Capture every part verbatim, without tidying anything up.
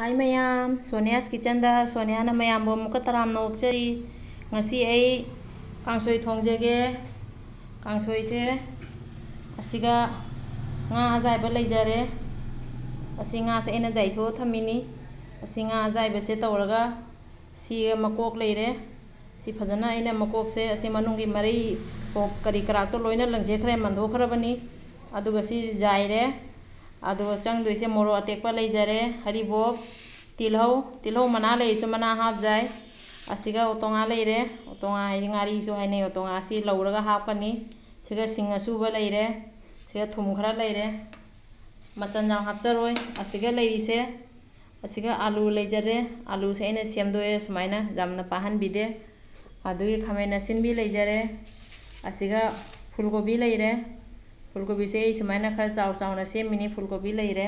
ꯍꯥꯏ ꯃꯌꯥꯝ, Sonia's Kitchenꯗ ꯁꯣꯅꯤꯌꯥꯅ ꯃꯌꯥꯝꯕꯨ ꯑꯃꯨꯛꯀ ꯇꯔꯥꯝꯅ ꯑꯣꯛꯆꯔꯤ꯫ ꯉꯁꯤ ꯑꯩ ꯀꯥꯡꯁꯣꯏ ꯊꯣꯡꯖꯒꯦ꯫ ꯀꯥꯡꯁꯣꯏꯁꯦ ꯑꯁꯤꯒ ꯉꯥ ꯑꯖꯥꯏꯕ ꯂꯩꯖꯔꯦ꯫ ꯑꯁꯤ ꯉꯥꯁꯦ ꯑꯩꯅ ꯖꯥꯏꯊꯣꯛꯑ ꯊꯝꯃꯤꯅꯤ꯫ ꯑꯁꯤ ꯉꯥ ꯑꯖꯥꯏꯕꯁꯦ ꯇꯧꯔꯒ ꯁꯤꯒ ꯃꯀꯣꯛ ꯂꯩꯔꯦ꯫ ꯁꯤ ꯐꯖꯅ ꯑꯩꯅ ꯃꯀꯣꯛꯁꯦ, ꯑꯁꯤ ꯃꯅꯨꯡꯒꯤ ꯃꯔꯩ, ꯀꯣꯛ ꯀꯔꯤ ꯀꯔꯥꯛꯇꯣ ꯂꯣꯏꯅ ꯂꯪꯖꯦꯈ꯭ꯔꯦ, ꯃꯟꯊꯣꯛꯈ꯭ꯔꯕꯅꯤ꯫ ꯑꯗꯨꯒ ꯁꯤ ꯖꯥꯏꯔꯦ꯫ ꯑꯗꯨꯒ ꯆꯪꯗꯣꯏꯁꯦ ꯃꯣꯔꯣꯛ ꯑꯇꯦꯛꯄ ꯂꯩꯖꯔꯦ, ꯍꯔꯤꯕꯣꯞ, ꯇꯤꯜꯍꯧ, ꯇꯤꯜꯍꯧ ꯃꯅꯥ ꯂꯩꯔꯁꯨ ꯃꯅꯥ ꯍꯥꯞ ꯌꯥꯏ꯫ ꯑꯁꯤꯒ ꯑꯣꯇꯣꯉꯥ ꯂꯩꯔꯦ, ꯑꯣꯇꯣꯉꯥ ꯍꯥꯏꯗꯤ ꯉꯥꯔꯤꯁꯨ ꯍꯥꯏꯅꯩ, ꯑꯣꯇꯣꯉꯥ ꯑꯁꯤ ꯂꯧꯔꯒ ꯍꯥꯞꯀꯅꯤ꯫ ꯁꯤꯒ ꯁꯤꯡ ꯑꯁꯨꯕ ꯂꯩꯔꯦ, ꯁꯤꯒ ꯊꯨꯝ ꯈꯔ ꯂꯩꯔꯦ, ꯃꯆꯜ ꯌꯥꯝ ꯍꯥꯞꯆꯔꯣꯏ꯫ ꯑꯁꯤꯒ ꯂꯩꯔꯤꯁꯦ, ꯑꯁꯤꯒ ꯑꯥꯂꯨ ꯂꯩꯖꯔꯦ, ꯑꯥꯂꯨꯁꯦ ꯑꯩꯅ ꯁꯦꯝꯗꯣꯛꯑꯦ ꯁꯨꯃꯥꯏꯅ, ꯌꯥꯝꯅ ꯄꯥꯍꯟꯕꯤꯗꯦ꯫ ꯑꯗꯨꯒꯤ ꯈꯥꯃꯦꯟ ꯑꯁꯤꯟꯕꯤ ꯂꯩꯖꯔꯦ, ꯑꯁꯤꯒ ꯐꯨꯜ ꯀꯣꯕꯤ ꯂꯩꯔꯦ꯫ ꯐꯨꯜ ꯀꯣꯕꯤꯁꯦ ꯑꯩ ꯁꯨꯃꯥꯏꯅ ꯈꯔ ꯆꯥꯎ ꯆꯥꯎꯅ ꯁꯦꯝꯃꯤꯅꯤ꯫ ꯐꯨꯜ ꯀꯣꯕꯤ ꯂꯩꯔꯦ꯫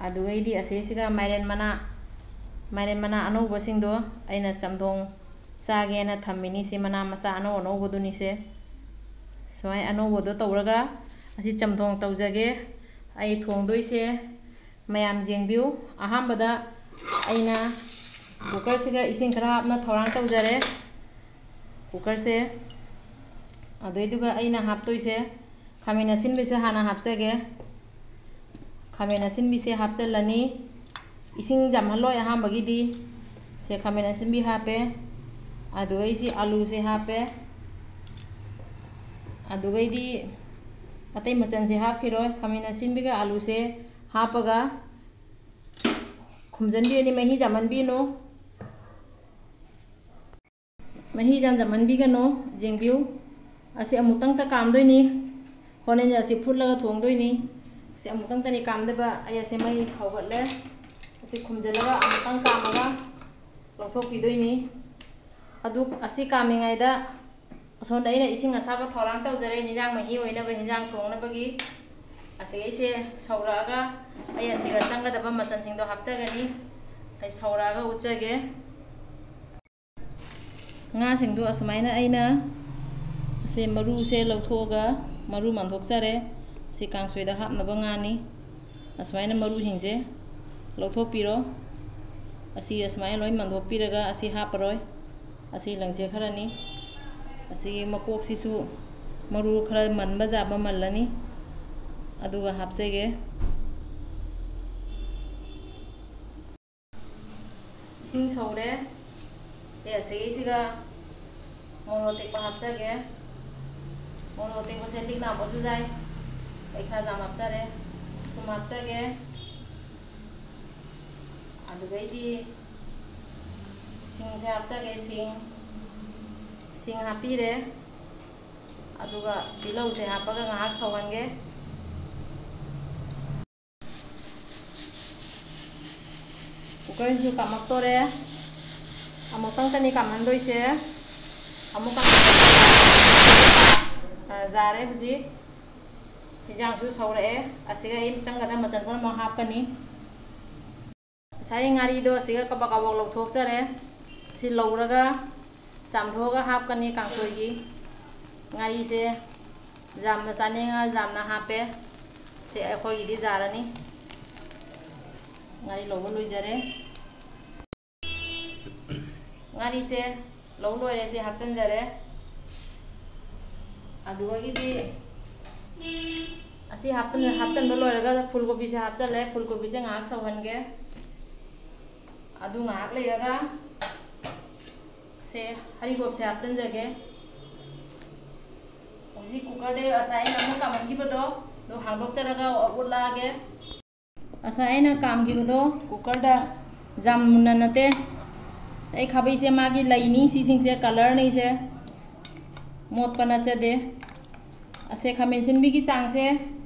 ꯑꯗꯨꯒꯩꯗꯤ ꯑꯁꯤꯁꯤꯒ ꯃꯥꯏꯔꯦꯟ ꯃꯅꯥ, ꯃꯥꯏꯔꯦꯟ ꯃꯅꯥ ꯑꯅꯧꯕꯁꯤꯡꯗꯣ ꯑꯩꯅ ꯆꯝꯊꯣꯡ ꯆꯥꯒꯦꯅ ꯊꯝꯃꯤꯅꯤ꯫ ꯁꯤ ꯃꯅꯥ ꯃꯆꯥ ꯑꯅꯧ ꯑꯅꯧꯕꯗꯨꯅꯤꯁꯦ꯫ ꯁꯨꯃꯥꯏꯅ ꯑꯅꯧꯕꯗꯣ ꯇꯧꯔꯒ ꯑꯁꯤ ꯆꯝꯊꯣꯡ ꯇꯧꯖꯒꯦ꯫ ꯑꯩ ꯊꯣꯡꯗꯣꯏꯁꯦ ꯃꯌꯥꯝ ꯌꯦꯡꯕꯤꯌꯨ꯫ ꯑꯍꯥꯟꯕꯗ ꯑꯩꯅ cookerꯁꯤꯒ ꯏꯁꯤꯡ ꯈꯔ ꯍꯥꯞꯅ ꯊꯧꯔꯥꯡ ꯇꯧꯖꯔꯦ꯫ Cookerꯁꯦ, ꯑꯗꯨꯏꯗꯨꯒ ꯑꯩꯅ ꯍꯥꯞꯇꯣꯏꯁꯦ ꯈꯥꯃꯦꯟ ꯑꯁꯤꯟꯕꯤꯁꯦ ꯍꯥꯟꯅ ꯍꯥꯞꯆꯒꯦ꯫ ꯈꯥꯃꯦꯟ ꯑꯁꯤꯟꯕꯤꯁꯦ ꯍꯥꯞꯆꯤꯜꯂꯅꯤ꯫ ꯏꯁꯤꯡ ꯌꯥꯝꯍꯜꯂꯣꯏ ꯑꯍꯥꯟꯕꯒꯤꯗꯤ꯫ ꯁꯦ ꯈꯥꯃꯦꯟ ꯑꯁꯤꯟꯕꯤ ꯍꯥꯞꯄꯦ꯫ ꯑꯗꯨꯒ ꯑꯩꯁꯤ ꯑꯂꯨꯁꯦ ꯍꯥꯞꯄꯦ꯫ ꯑꯗꯨꯒꯩꯗꯤ ꯑꯇꯩ ꯃꯆꯜꯁꯦ ꯍꯥꯞꯈꯤꯔꯣꯏ꯫ ꯈꯥꯃꯦꯟ ꯑꯁꯤꯟꯕꯤꯒ ꯑꯂꯨꯁꯦ ꯍꯥꯞꯄꯒ ꯈꯨꯝꯖꯤꯟꯕꯤꯔꯅꯤ, ꯃꯍꯤ ꯌꯥꯝꯍꯟꯕꯤꯅꯨ꯫ ꯃꯍꯤ ꯌꯥꯝ ꯌꯥꯝꯍꯟꯕꯤꯒꯅꯨ꯫ ꯌꯦꯡꯕꯤꯌꯨ, ꯑꯁꯤ ꯑꯃꯨꯛꯇꯪꯇ ꯀꯥꯝꯗꯣꯏꯅꯤ꯫ ꯍꯣꯔꯦꯟ ꯑꯁꯤ ꯐꯨꯠꯂꯒ ꯊꯣꯡꯗꯣꯏꯅꯤ꯫ ꯑꯁꯤ ꯑꯃꯨꯛꯇꯪꯇꯅꯤ ꯀꯥꯝꯗꯕ꯫ ꯑꯩ ꯑꯁꯤ ꯃꯩ ꯍꯧꯒꯠꯂꯦ꯫ ꯑꯁꯤ ꯈꯨꯝꯖꯤꯜꯂꯒ ꯑꯃꯨꯛꯇꯪ ꯀꯥꯝꯃꯒ ꯂꯧꯊꯣꯛꯄꯤꯗꯣꯏꯅꯤ꯫ ꯑꯗꯨ ꯑꯁꯤ ꯀꯥꯝꯃꯤꯉꯩꯗ ꯑꯁꯣꯝꯗ ꯑꯩꯅ ꯏꯁꯤꯡ ꯑꯁꯥꯕ ꯊꯧꯔꯥꯡ ꯇꯧꯖꯔꯦ, ꯍꯤꯟꯖꯥꯡ ꯃꯍꯤ ꯑꯣꯏꯅꯕ, ꯍꯤꯟꯖꯥꯡ ꯊꯣꯡꯅꯕꯒꯤ꯫ ꯑꯁꯤ ꯑꯩꯁꯦ ꯁꯧꯔꯛꯑꯒ ꯑꯩ ꯑꯁꯤꯒ ꯆꯪꯒꯗꯕ ꯃꯆꯜꯁꯤꯡꯗꯣ ꯍꯥꯞꯆꯒꯅꯤ꯫ ꯑꯩ ꯁꯧꯔꯛꯑꯒ ꯎꯠꯆꯒꯦ꯫ ꯉꯥꯁꯤꯡꯗꯣ ꯑꯁꯨꯃꯥꯏꯅ ꯑꯩꯅ ꯑꯁꯦ ꯃꯔꯨꯁꯦ ꯂꯧꯊꯣꯛꯑꯒ ꯃꯔꯨ ꯃꯟꯊꯣꯛꯆꯔꯦ꯫ ꯁꯤ ꯀꯥꯡꯁꯣꯏꯗ ꯍꯥꯞꯅꯕ ꯉꯥꯅꯤ꯫ ꯑꯁꯨꯃꯥꯏꯅ ꯃꯔꯨꯁꯤꯡꯁꯦ ꯂꯧꯊꯣꯛꯄꯤꯔꯣ꯫ ꯑꯁꯤ ꯑꯁꯨꯃꯥꯏꯅ ꯂꯣꯏ ꯃꯟꯗꯣꯛꯄꯤꯔꯒ ꯑꯁꯤ ꯍꯥꯞꯄꯔꯣꯏ꯫ ꯑꯁꯤ ꯂꯪꯖꯦ ꯈꯔꯅꯤ꯫ ꯑꯁꯤꯒꯤ ꯃꯀꯣꯛꯁꯤꯁꯨ ꯃꯔꯨ ꯈꯔ ꯃꯟꯕ ꯌꯥꯕ ꯃꯜꯂꯅꯤ꯫ ꯑꯗꯨꯒ ꯍꯥꯞꯆꯒꯦ꯫ ꯏꯁꯤꯡ ꯁꯧꯔꯦ꯫ ꯑꯦ, ꯑꯁꯤꯒꯤꯁꯤꯒ ꯃꯣꯔꯣꯛ ꯑꯇꯦꯛꯄ ꯍꯥꯞꯆꯒꯦ꯫ ꯃꯣꯔꯣꯛ ꯑꯇꯦꯛꯄꯁꯦ ꯂꯤꯛ ꯂꯥꯝꯕꯁꯨ ꯌꯥꯏ꯫ ꯑꯩ ꯈꯔ ꯌꯥꯝ ꯍꯥꯞꯆꯔꯦ꯫ ꯊꯨꯝ ꯍꯥꯞꯆꯒꯦ꯫ ꯑꯗꯨꯗꯩꯗꯤ ꯁꯤꯡꯁꯦ ꯍꯥꯞꯆꯒꯦ꯫ ꯁꯤꯡ, ꯁꯤꯡ ꯍꯥꯞꯄꯤꯔꯦ꯫ ꯑꯗꯨꯒ ꯇꯤꯜꯍꯧꯁꯦ ꯍꯥꯞꯄꯒ ꯉꯥꯏꯍꯥꯛ ꯁꯧꯍꯟꯒꯦ꯫ ꯀꯨꯀꯔꯁꯤꯁꯨ ꯀꯥꯝꯃꯛꯇꯣꯔꯦ꯫ ꯑꯃꯨꯛꯇꯪꯇꯅꯤ ꯀꯥꯝꯍꯟꯗꯣꯏꯁꯦ꯫ ꯑꯃꯨꯛ ꯀꯥꯝ-, ꯑ, ꯌꯥꯔꯦ ꯍꯧꯖꯤꯛ꯫ ꯍꯤꯟꯖꯥꯡꯁꯨ ꯁꯧꯔꯛꯑꯦ꯫ ꯑꯁꯤꯒ ꯑꯩ ꯆꯪꯒꯗꯕ ꯃꯆꯜ ꯄꯨꯝꯅꯃꯛ ꯍꯥꯞꯀꯅꯤ꯫ ꯉꯁꯥꯏ ꯉꯥꯔꯤꯗꯣ ꯑꯁꯤꯒ ꯀꯕꯛ ꯀꯕꯛ ꯂꯧꯊꯣꯛꯆꯔꯦ꯫ ꯁꯤ ꯂꯧꯔꯒ ꯆꯥꯝꯊꯣꯛꯑꯒ ꯍꯥꯞꯀꯅꯤ ꯀꯥꯡꯁꯣꯏꯒꯤ꯫ ꯉꯥꯔꯤꯁꯦ ꯌꯥꯝꯅ ꯆꯥꯅꯤꯡꯉ ꯌꯥꯝꯅ ꯍꯥꯞꯄꯦ꯫ ꯁꯤ ꯑꯩꯈꯣꯏꯒꯤꯗꯤ ꯌꯥꯔꯅꯤ꯫ ꯉꯥꯔꯤ ꯂꯧꯕ ꯂꯣꯏꯖꯔꯦ꯫ ꯉꯥꯔꯤꯁꯦ ꯂꯧ ꯂꯣꯏꯔꯦ, ꯁꯤ ꯍꯥꯞꯆꯤꯟꯖꯔꯦ꯫ ꯑꯗꯨꯗꯒꯤꯗꯤ ꯑꯁꯤ ꯍꯥꯞꯆꯤꯟ-, ꯍꯥꯞꯆꯤꯟꯕ ꯂꯣꯏꯔꯒ ꯐꯨꯜ ꯀꯣꯕꯤꯁꯦ ꯍꯥꯞꯆꯤꯜꯂꯦ꯫ ꯐꯨꯜ ꯀꯣꯕꯤꯁꯦ ꯉꯥꯏꯍꯥꯛ ꯁꯧꯍꯟꯒꯦ꯫ ꯑꯗꯨ ꯉꯥꯏꯍꯥꯛ ꯂꯩꯔꯒ ꯁꯦ ꯍꯔꯤꯕꯣꯞꯁꯦ ꯍꯥꯞꯆꯤꯟꯖꯒꯦ꯫ ꯍꯧꯖꯤꯛ ꯀꯨꯀꯔꯗ ꯉꯁꯥꯏ ꯑꯩꯅ ꯑꯃꯨꯛ ꯀꯥꯝꯍꯟꯈꯤꯕꯗꯣ ꯑꯗꯨ ꯍꯥꯡꯗꯣꯛꯆꯔꯒ ꯎꯠꯂꯛꯑꯒꯦ꯫ ꯉꯁꯥꯏ ꯑꯩꯅ ꯀꯥꯝꯈꯤꯕꯗꯣ ꯀꯨꯀꯔꯗ ꯌꯥꯝ ꯃꯨꯟꯅ ꯅꯠꯇꯦ꯫ ꯑꯩ ꯈꯥꯕꯩꯁꯦ ꯃꯥꯒꯤ ꯂꯩꯅꯤ, ꯁꯤꯁꯤꯡꯁꯦ ꯀꯂꯔꯅꯤꯁꯦ, ꯃꯣꯠꯄ ꯅꯠꯆꯗꯦ꯫ ꯑꯁꯦ ꯈꯥꯃꯦꯟ ꯑꯁꯤꯟꯕꯤꯒꯤ ꯆꯥꯡꯁꯦ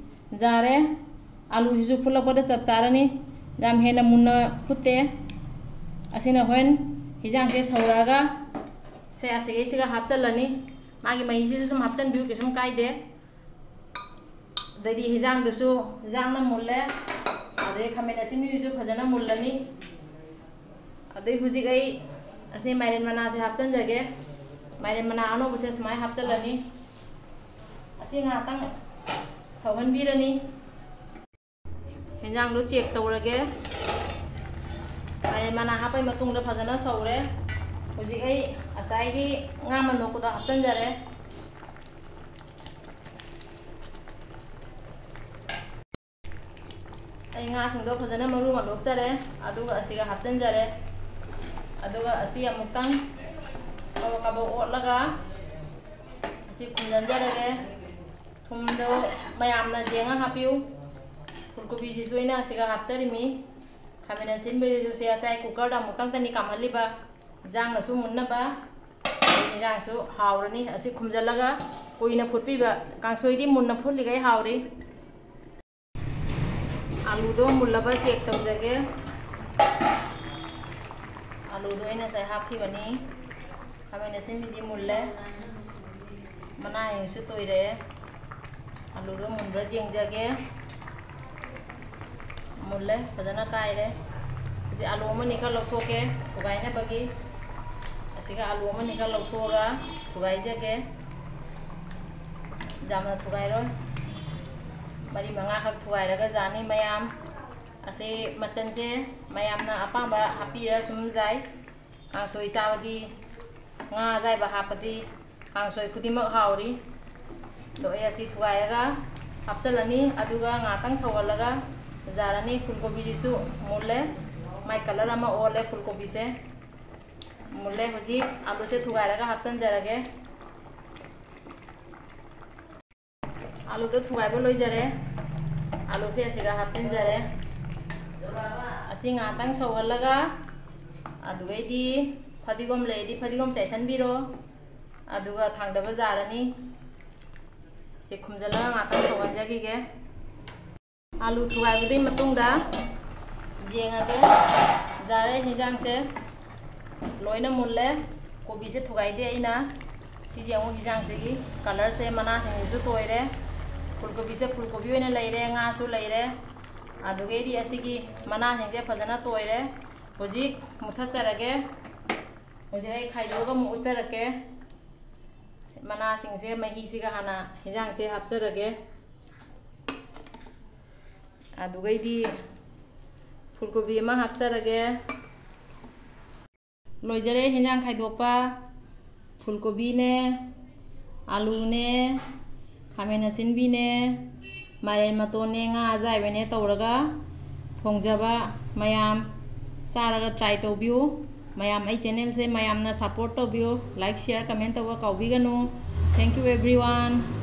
ꯌꯥꯔꯦ꯫ ꯑꯂꯨꯁꯤꯁꯨ ꯐꯨꯠꯂꯛꯄꯗ ꯆꯞ ꯆꯥꯔꯅꯤ꯫ ꯌꯥꯝ ꯍꯦꯟꯅ ꯃꯨꯟꯅ ꯐꯨꯠꯇꯦ꯫ ꯑꯁꯤꯅ ꯍꯣꯔꯦꯟ ꯍꯤꯟꯖꯥꯡꯁꯦ ꯁꯧꯔꯛꯑꯒ ꯁꯦ ꯑꯁꯤꯒꯩꯁꯤꯒ ꯍꯥꯞꯆꯜꯂꯅꯤ꯫ ꯃꯥꯒꯤ ꯃꯍꯤꯁꯤꯁꯨ ꯁꯨꯝ ꯍꯥꯞꯆꯟꯕꯤꯌꯨ, ꯀꯩꯁꯨꯝ ꯀꯥꯏꯗꯦ꯫ ꯑꯗꯩꯗꯤ ꯍꯤꯟꯖꯥꯡꯗꯨꯁꯨ, ꯍꯤꯟꯖꯥꯡꯅ ꯃꯨꯜꯂꯦ꯫ ꯑꯗꯩ ꯈꯥꯃꯦꯟ ꯑꯁꯤꯟꯕꯤꯗꯨꯁꯨ ꯐꯖꯅ ꯃꯨꯜꯂꯅꯤ꯫ ꯑꯗꯩ ꯍꯧꯖꯤꯛ ꯑꯩ ꯑꯁꯤ ꯃꯥꯏꯔꯦꯟ ꯃꯅꯥꯁꯦ ꯍꯥꯞꯆꯤꯟꯖꯒꯦ꯫ ꯃꯥꯏꯔꯦꯟ ꯃꯅꯥ ꯑꯅꯧꯕꯁꯦ ꯁꯨꯃꯥꯏꯅ ꯍꯥꯞꯆꯤꯜꯂꯅꯤ꯫ ꯑꯁꯤ ꯉꯥꯏꯍꯥꯛꯇꯪ ꯁꯧꯍꯟꯕꯤꯔꯅꯤ꯫ ꯍꯦꯟꯖꯥꯡꯗꯣ check ꯇꯧꯔꯒꯦ꯫ ꯃꯅꯥ ꯍꯥꯞꯄꯩ ꯃꯇꯨꯡꯗ ꯐꯖꯅ ꯁꯧꯔꯦ꯫ ꯍꯧꯖꯤꯛ ꯑꯩ ꯉꯁꯥꯏꯒꯤ ꯉꯥ ꯃꯅꯣꯛꯄꯗꯣ ꯍꯥꯞꯆꯤꯟꯖꯔꯦ꯫ ꯑꯩ ꯉꯥꯁꯤꯡꯗꯣ ꯐꯖꯅ ꯃꯔꯨ ꯃꯟꯗꯣꯛꯆꯔꯦ, ꯑꯗꯨꯒ ꯑꯁꯤꯒ ꯍꯥꯞꯆꯤꯟꯖꯔꯦ꯫ ꯑꯗꯨꯒ ꯑꯁꯤ ꯑꯃꯨꯛꯇꯪ ꯀꯕꯛ ꯀꯕꯛ ꯑꯣꯠꯂꯒ ꯑꯁꯤ ꯈꯨꯝꯖꯤꯟꯖꯔꯒꯦ꯫ ꯊꯨꯝꯗꯣ ꯃꯌꯥꯝꯅ ꯌꯦꯡꯉ ꯍꯥꯞꯄꯤꯌꯨ꯫ ꯐꯨꯜ ꯀꯣꯕꯤꯁꯤꯁꯨ ꯑꯩꯅ ꯑꯁꯤꯒ ꯍꯥꯞꯆꯔꯤꯃꯤ꯫ ꯈꯥꯃꯦꯟ ꯑꯁꯤꯟꯕꯁꯤꯁꯨ ꯁꯤ ꯉꯁꯥꯏ ꯀꯨꯀꯔꯗ ꯑꯃꯨꯛꯇꯪꯗꯅꯤ ꯀꯥꯝꯍꯜꯂꯤꯕ꯫ ꯏꯟꯖꯥꯡꯅꯁꯨ ꯃꯨꯟꯅꯕ, ꯏꯟꯖꯥꯡꯁꯨ ꯍꯥꯎꯔꯅꯤ꯫ ꯑꯁꯤ ꯈꯨꯝꯖꯤꯜꯂꯒ ꯀꯨꯏꯅ ꯐꯨꯠꯄꯤꯕ꯫ ꯀꯥꯡꯁꯣꯏꯗꯤ ꯃꯨꯟꯅ ꯐꯨꯠꯂꯤꯈꯩ ꯍꯥꯎꯔꯤ꯫ ꯑꯂꯨꯗꯣ ꯃꯨꯜꯂꯕ check ꯇꯧꯖꯒꯦ꯫ ꯑꯂꯨꯗꯣ ꯑꯩꯅ ꯉꯁꯥꯏ ꯍꯥꯞꯈꯤꯕꯅꯤ꯫ ꯈꯥꯃꯦꯟ ꯑꯁꯤꯟꯕꯤꯗꯤ ꯃꯨꯜꯂꯦ꯫ ꯃꯅꯥꯁꯤꯡꯁꯨ ꯇꯣꯏꯔꯛꯑꯦ꯫ ꯑꯂꯨꯗꯣ ꯃꯨꯟꯕ꯭ꯔꯥ ꯌꯦꯡꯖꯒꯦ꯫ ꯃꯨꯜꯂꯦ, ꯐꯖꯅ ꯀꯥꯏꯔꯦ꯫ ꯍꯧꯖꯤꯛ ꯑꯂꯨ ꯑꯃꯅꯤ ꯈꯔ ꯂꯧꯊꯣꯛꯀꯦ ꯊꯨꯒꯥꯏꯅꯕꯒꯤ꯫ ꯑꯁꯤꯒ ꯑꯂꯨ ꯑꯃꯅꯤ ꯈꯔ ꯂꯧꯊꯣꯛꯑꯒ ꯊꯨꯒꯥꯏꯖꯒꯦ꯫ ꯌꯥꯝꯅ ꯊꯨꯒꯥꯏꯔꯣꯏ꯫ ꯃꯔꯤ ꯃꯉꯥꯈꯛ ꯊꯨꯒꯥꯏꯔꯒ ꯌꯥꯅꯤ ꯃꯌꯥꯝ꯫ ꯑꯁꯤ ꯃꯆꯜꯁꯦ ꯃꯌꯥꯝꯅ ꯑꯄꯥꯝꯕ ꯍꯥꯞꯄꯤꯔ ꯁꯨꯝ ꯌꯥꯏ꯫ ꯀꯥꯡꯁꯣꯏ ꯆꯥꯕꯗꯤ ꯉꯥ ꯑꯌꯥꯏꯕ ꯍꯥꯞꯄꯗꯤ ꯀꯥꯡꯁꯣꯏ ꯈꯨꯗꯤꯡꯃꯛ ꯍꯥꯎꯔꯤ꯫ ꯑꯗꯣ ꯑꯩ ꯑꯁꯤ ꯊꯨꯒꯥꯏꯔꯒ ꯍꯥꯞꯆꯤꯜꯂꯅꯤ, ꯑꯗꯨꯒ ꯉꯥꯛꯇꯪ ꯁꯧꯍꯜꯂꯒ ꯌꯥꯔꯅꯤ꯫ ꯐꯨꯜ ꯀꯣꯕꯤꯁꯤꯁꯨ ꯃꯨꯜꯂꯦ, ꯃꯥꯏ colour ꯑꯃ ꯑꯣꯜꯂꯦ꯫ ꯐꯨꯜ ꯀꯣꯕꯤꯁꯦ ꯃꯨꯜꯂꯦ꯫ ꯍꯧꯖꯤꯛ ꯑꯂꯨꯁꯦ ꯊꯨꯒꯥꯏꯔꯒ ꯍꯥꯞꯆꯤꯟꯖꯔꯒꯦ꯫ ꯑꯂꯨꯗꯣ ꯊꯨꯒꯥꯏꯕ ꯂꯣꯏꯖꯔꯦ꯫ ꯑꯂꯨꯁꯦ ꯑꯁꯤꯒ ꯍꯥꯞꯆꯤꯟꯖꯔꯦ꯫ ꯑꯁꯤ ꯉꯥꯏꯍꯥꯛꯇꯪ ꯁꯧꯍꯜꯂꯒ, ꯑꯗꯨꯒꯩꯗꯤ ꯐꯗꯤꯒꯣꯝ ꯂꯩꯔꯗꯤ ꯐꯗꯤꯒꯣꯝ ꯆꯥꯏꯁꯟꯕꯤꯔꯣ꯫ ꯑꯗꯨꯒ ꯊꯥꯡꯗꯕ ꯌꯥꯔꯅꯤ꯫ ꯁꯤ ꯈꯨꯝꯖꯤꯜꯂꯒ ꯉꯥꯛꯇꯪ ꯁꯧꯍꯟꯖꯈꯤꯒꯦ꯫ ꯑꯂꯨ ꯊꯨꯒꯥꯏꯕꯗꯨꯒꯤ ꯃꯇꯨꯡꯗ ꯌꯦꯡꯉꯒꯦ꯫ ꯌꯥꯔꯦ, ꯍꯤꯟꯖꯥꯡꯁꯦ ꯂꯣꯏꯅ ꯃꯨꯜꯂꯦ꯫ ꯀꯣꯕꯤꯁꯦ ꯊꯨꯒꯥꯏꯗꯦ ꯑꯩꯅ꯫ ꯁꯤꯁꯦ ꯌꯦꯡꯉꯨ, ꯍꯤꯟꯖꯥꯡꯁꯤꯒꯤ colourꯁꯦ, ꯃꯅꯥꯁꯤꯡꯁꯤꯁꯨ ꯇꯣꯏꯔꯦ꯫ ꯐꯨꯜ ꯀꯣꯕꯤꯁꯦ ꯐꯨꯜ ꯀꯣꯕꯤ ꯑꯣꯏꯅ ꯂꯩꯔꯦ, ꯉꯥꯁꯨ ꯂꯩꯔꯦ꯫ ꯑꯗꯨꯗꯒꯤꯗꯤ ꯑꯁꯤꯒꯤ ꯃꯅꯥꯁꯤꯡꯁꯦ ꯐꯖꯅ ꯇꯣꯏꯔꯦ꯫ ꯍꯧꯖꯤꯛ ꯃꯨꯊꯠꯆꯔꯒꯦ꯫ ꯍꯧꯖꯤꯛ ꯑꯩ ꯈꯥꯏꯗꯣꯛꯑꯒ ꯑꯃꯨꯛ ꯎꯠꯆꯔꯛꯀꯦ꯫ ꯃꯅꯥꯁꯤꯡꯁꯦ ꯃꯍꯤꯁꯤꯒ ꯍꯥꯟꯅ ꯍꯤꯟꯖꯥꯡꯁꯦ ꯍꯥꯞꯆꯔꯒꯦ꯫ ꯑꯗꯨꯒꯩꯗꯤ ꯐꯨꯜ ꯀꯣꯕꯤ ꯑꯃ ꯍꯥꯞꯆꯔꯒꯦ꯫ ꯂꯣꯏꯖꯔꯦ ꯍꯤꯟꯖꯥꯡ ꯈꯥꯏꯗꯣꯛꯄ꯫ ꯐꯨꯜꯀꯣꯕꯤꯅꯦ, ꯑꯂꯨꯅꯦ, ꯈꯥꯃꯦꯟ ꯑꯁꯤꯟꯕꯤꯅꯦ, ꯃꯥꯏꯔꯦꯟ ꯃꯇꯣꯟꯅꯦ, ꯉꯥ ꯑꯖꯥꯏꯕꯅꯦ ꯇꯧꯔꯒ ꯊꯣꯡꯖꯕ꯫ ꯃꯌꯥꯝ ꯆꯥꯔꯒ try ꯇꯧꯕꯤꯌꯨ꯫ ꯃꯌꯥꯝ ꯑꯩ channelꯁꯦ ꯃꯌꯥꯝꯅ support ꯇꯧꯕꯤꯌꯨ꯫ Like, share, comment ꯇꯧꯕ ꯀꯥꯎꯕꯤꯒꯅꯨ꯫ Thank you everyone꯫